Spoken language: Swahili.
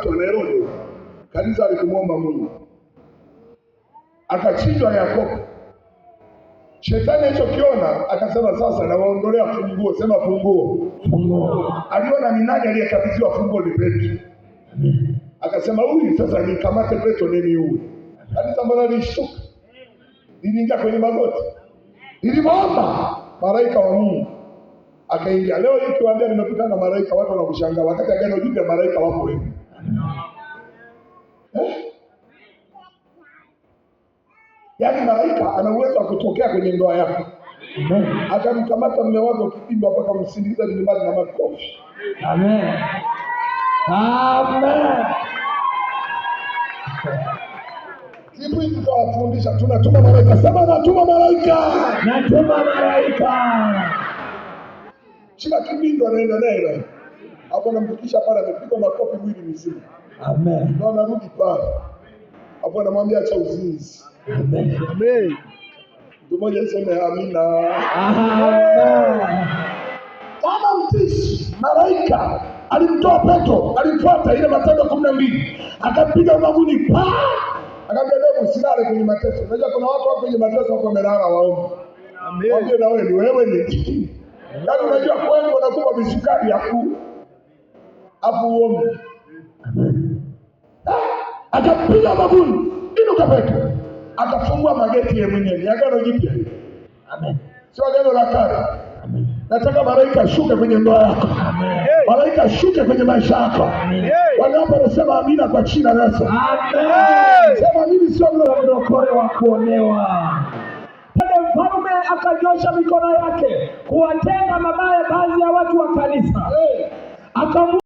Alikamatwa na Herode. Kanisa alikumwomba Mungu, akachinjwa Yakobo. Shetani alichokiona akasema, sasa nawaondolea funguo. Sema funguo. Funguo. Aliona ni nani aliyekabidhiwa funguo, ni Petro. Akasema huyu sasa nikamate Petro niniue. Kanisa mbona lilishtuka, liliingia kwenye magoti, lilimuomba malaika wa Mungu akaingia. Leo hii ukiwaambia nimekutana na malaika, watu wanakushangaa, wakati Agano Jipya malaika wapo wengi. Eh? Yaani malaika ana uwezo wa kutokea kwenye ndoa yako Amen. akamkamata mume wako kipimba mpaka kumsindikiza nyumbani na makofi. Amen. Amen. Siku hizi tutawafundisha, tunatuma malaika. Sema natuma malaika. Natuma malaika. Shika kibindo, anaenda naye bwana. Hapo anamfikisha pale, amepigwa makofi mwili mzima, Amen. ndio anarudi pale. Hapo anamwambia acha uzinzi. Amen. Amen. Mtu mmoja aseme amina. Amen. Kama mtishi malaika alimtoa Petro, alimfuata ile Matendo 12, akampiga ubavuni pa, akamwambia dogo, usilale kwenye mateso. Unajua kuna watu wako kwenye mateso wako wamelala waombe. Mwambie na wewe ni wewe ni yaani, unajua kweli wanakupa misukari afu uombe. Akampiga ubavuni, inuka Petro, akafungua mageti yeye mwenyewe. Ni agano jipya, Amen. sio agano la kale. Amen. Nataka malaika ashuke kwenye ndoa yako, Amen. malaika ashuke kwenye maisha yako. Wangapi wanasema amina kwa jina la Yesu? Amen. Sema mimi sio mlo. Mlokole wa kuonewa. Pale mfalme akanyosha mikono yake kuwatenga mabaya baadhi ya watu wa kanisa, Hey. akamu